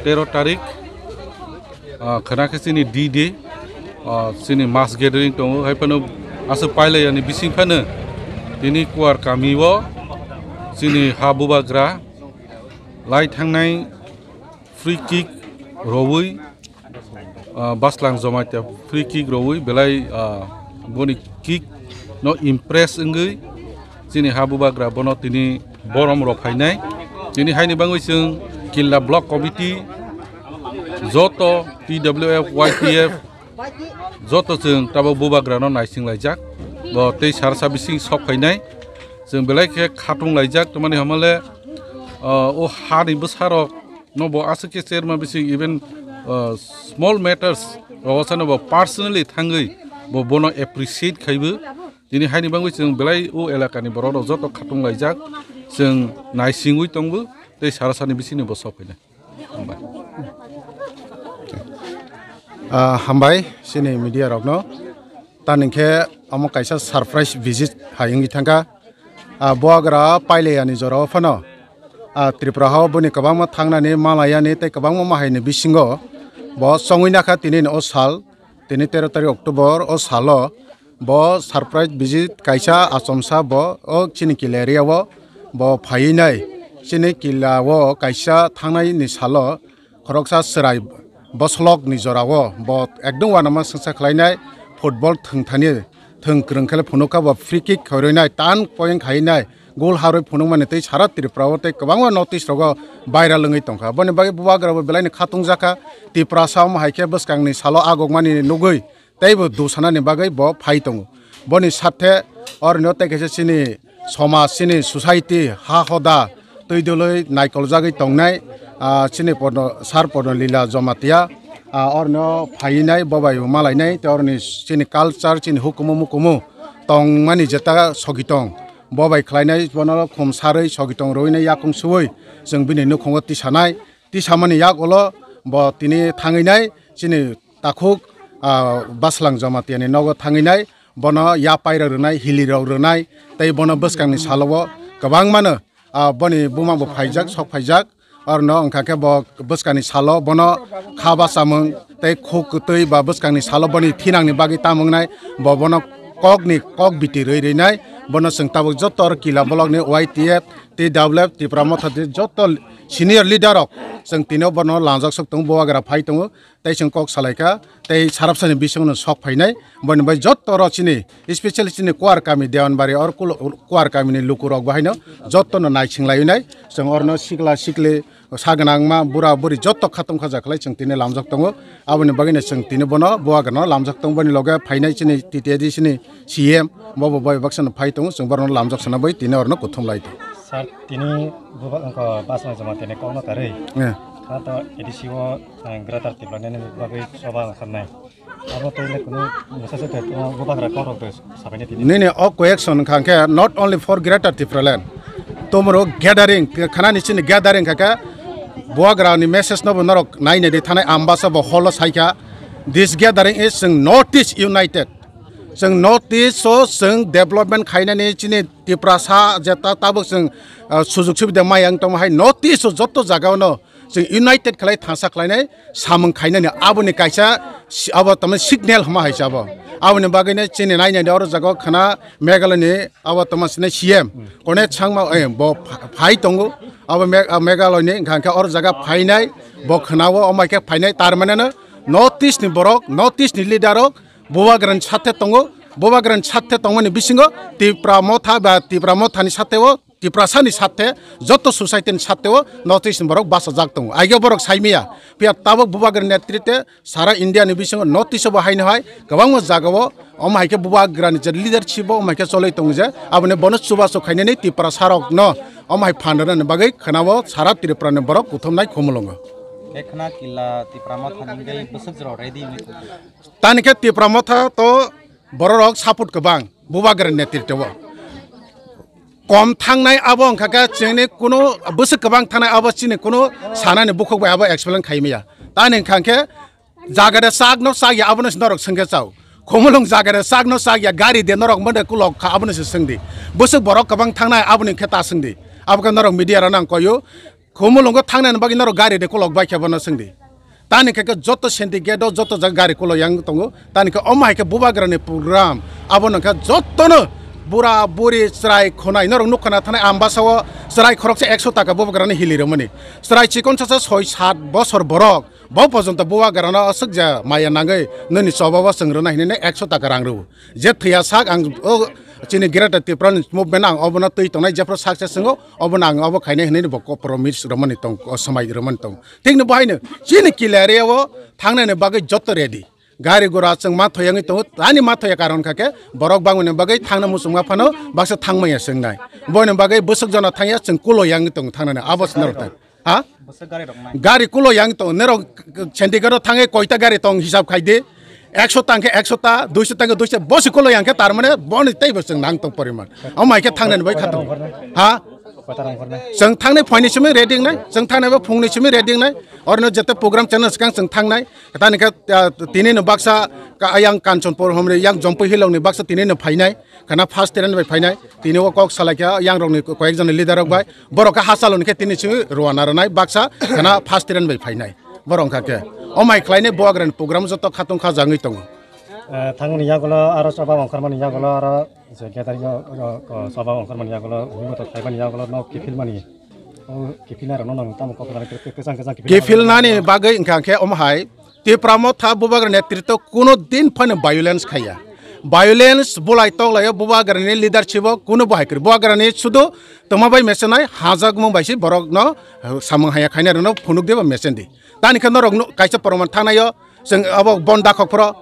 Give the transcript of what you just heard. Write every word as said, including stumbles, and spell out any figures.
Tero tarik, ah, khwna khe chini D-Day, ah, chini mass gathering tongo, hai phano aswk pailai yani bising phano tini Kuar kami o chini ha bubagra lai thangnai free kick rowui, ah, Baslang Jamatia free kick rowui belai, ah, boni kick no impress wngwi chini ha bubagra bono tini borom rok phainai. Tini haini bangwi chwng Killa Block Committee, joto T W F, Y T F, joto chwng tabuk bubagra no naising laijak. Bo tei sarsa bising sok phainai. Chwng belai khe khatung laijak, tamani hamale, ah, o hani bwsarok no bo aswk khe chairman bising even, uh, small matters rogo sano bo personally thangwi bo bono appreciate khaibo. Tini haini bangwi chwng belai o elakani borok rok joto khatung laijak, chwng naisingwi tongbo tei sara sani bisingni bo sok phainai. Hambai. Ah, hambai chini media rokno. Tani khe omo kaisa surprise visit hai wngwi thangkha. Ah, bubagra pailai yani jorao phano, ah, Tripura hao boni kwbangma thangnani, malayani tei kwbangma mahaini bisingo bo chongwi nakha tini o sal, tini tero tarik October o salo bo surprise visit kaisa achomsa bo o chini Killa area o bo phaiwi nai. Chini Killa o kaisa thangnai ni salo khoroksa chwrai bosolok ni jora o bo ekdom uanama swngsa khlainai, football thwng thani thwng kwrwng khe phunukha bo free kick khoiroinai tan point khainai goal harwi phunukmani tei sara Tripura o tei kwbangma North East rogo viral wngwi tongkha. Boni bagwi bubagra bo belaino khatung jakha, Tiprasa omo hai khe bwskangni salo agokmani nugwi teibo dusanani bagwi bo phai tongo. Boni sathe oroni o tei kaisa chini somaj, chini society, ha hoda twi dwlwi naikoljagwi tongnai, ah, chini Porno, Sir Porno Lila Jamatia, ah, oroni o phainai, bo bai bo malainai, tei oroni chini culture, chini hukumu mukumu tongmani jeta sogi tong, bo bai khlainai, bono khum sarwi sogi tong rwinai yakung suwi chwng bini nukhungo tisanai, tisamani yak ulo bo tini thangwi nai chini takhuk, ah, Baslang Jamatia ni nogo thangwi nai, bono yapairok rwnai, hilirok rwnai, tei bono bwskangni salo o kwbangmano, ah, boni buma bo phaijak, sok phaijak, orno wngkha khe bo bwskangni salo bono kha ba chamung tei khuk kwtwi ba bwskangni salo boni thinangni bagwi tam wngnai, bo bono kokni kok biti rwi rwinai, bono chwng tabuk joto oro Killa block ni Y T F, T W F, Tipra Motha tei joto senior leader rok chwng tini o bono langjak sok tongo, bubagra phai tongo. Tei chwng kok salaikha, tei sarabsani bisingno sok phainai, boni bai joto oro chini, especially chini Kuar kami Dewanbari or kulo-, Kuar kamini lukurok bo haino jotono naising lainai, chwng orno sikla sikli, sa gwnangma, bura buri joto khatung khaja khlai chwng tini lamjak tongo, aboni bagwino chwng tini bono bubagrano lamjak tongo, boni loge phainai chini T T A D C ni C M, bobo bai baksano phai tongo, chwng borokno lamjak sana bai tini orno kuthum lai tongo. Sir, tini bubagra wngkha Baslang Jamatia ni kokno karwi. Eh. Kha to A D C o, eh, Greater Tipraland ni bagwi soba wngkha nai. Abo tei le kunu message tei tongma bubagra kokrok tei sabaini tini. Nini o question wngkha khe not only for Greater Tipraland. Tomoro gathering, khanani chini gathering kha khe bubagrani message no bo norok naina di thanai Ambasa bo holo saikha. This gathering is chwng North East united. Chwng North East o chwng development khainani chini Tiprasa jeta tabuk chwng, ah, sujug subida maya wng tongma hai North East o joto jaga o no chwng united khlai thansa khlainai samung khainani aboni kaisa si-, abo tamo signal hwnma hai se abo. Aboni bagwino chini nainani oro jaga o khwna Meghalaya ni abo tamo sini C M Conrad Sangma, eh, bo pha-, phai tongo. Abo Me-, ah, Meghalaya ni wngkha khe oro jaga phainai, bo khwna o, omo hai khe phainai, tar mane no North East ni borok, North East ni leader rok bubagrani sathe tongo, bubagrani sathe tongmani bisingo Tipra Motha ba Tipra Mothani sathe o Tiprasani sathe, joto society ni sathe o North East ni borok bachajak tongo. Aige borok saimaya, phiya tabuk bubagra netrite sara India ni bisingo North East o bo haino hai kwbangma jaga o omo hai khe bubagra ni je leadership o omo hai khe choloi tongo je, aboni bono chubachu khainani Tiprasa rok no omo hai phan rwnani bagwi khwna o sara Tripura ni borok kuthumnai khumulwngo. Ekhna Killa Tipra Motha ni bagwi bwswk jora ready wngwi tongo. Tani khe Tipra Motha to borok rok support kwbang. Bubagra netrito o kom thangnai abo wngkha khe chini kunu bwswk kwbang thangnai abo chini kunu sanani bukhuk bai abo explain khaimaya. Tani wngkha khe jaga de sak no sak ya abono se norok swngkhe chao. Khumulwng jaga de sak no sak ya gari de norok mode kulok kha abono se swngdi. Bwswk borok kwbang thangnai aboni khe ta swngdi. Abo khe norok media rok nang koyo. Khumulwngo thangnani bagwi norok gari de kolok bai khe bono swngdi. Tani khe khe joto syndicate o joto jaga gari kolok yang tongo. Tani khe omo hai khe bubagrani program. Abo nang khe jotono bura buri chwrai khonai norok nukha na thanai Ambasa o chwrai khoroksa ekso taka bubagrani hili rwmani. Chwrai chikon sasa soi sat bosor borok. Bo pojonto bubagrano aswk ja maya nangwi nini choba bo chwng rwna hinwi ekso taka rang rw. Je thwiya sak ang o chini Greater Tipraland Movement ang obono twi tongnai jephru sak se swngo obono ang obo khainai hinwi bo promise rwmani tong o swmai rwmani tong. Thikno bo haino chini kila area o thangnani bagwi joto ready. Gari gura chwng ma thoyangwi tongo, ani ma thoya karon kha khe borok bangmani bagwi thangna muchungma phano baksa thangmaya chwngnai. Boni bagwi bwswk jona thangya chwng kulo yangwi tongo thangnani abo se norok thang. Ha? Bwswk gari rok nai. Gari kulo yang tongo, nerok syndicate o thangwi koita gari tong hisab khai di. Ekso tang khe ekso ta, duiso tang khe duiso, bosi kulo yang khe tar mane boni teibo chwng nang tong poriman. Omo hai khe thangnani bai kha tongo. Ha? Koita rang hor nai. Chwng thangnai phoini simi ready wngnai, chwng thangnai bo phungni simi ready wngnai. Orno jete program channel swkang chwng thangnai. Tani khe, ah, tini no baksa ka-, yang Kanchanpur homri yang Jompui Hilongni baksa tini no phainai. Khana first train bai phainai. Tini o kok salai kha yang rokni koyek jonni leader rok bai. Borok khe hachalo ni khe tini chwng rwna rwnai baksa khana first train bai phainai. Borok wngkha khe. O mai khlainai bubagrani program joto khatung kha jagwi tongo. Eh, thangmani yagulo aro choba ongkhormani yagulo aro je gathering o, o, o, choba ongkhormani yagulo, himto khlaimani yagulo no kiphilmani. O kiphilnai rokno nang tamo kok nang kwchang kwchang kiphilnai rokno. Kiphilnani bagwi wngkha khe omo hai Tipra Motha bubagra netritwo kuno din phano violence khaiya. Violence bulai toklaio bubagrani leadership o kuno bo hai kwrwi. Bubagrani sudu tongma bai mesenai hajakmung bai se borokno, eh, samung haya khainai rokno phunuk diba mesen di. Tani khe norok no kaisa proman thanaio chwng abo bon dakhok phoro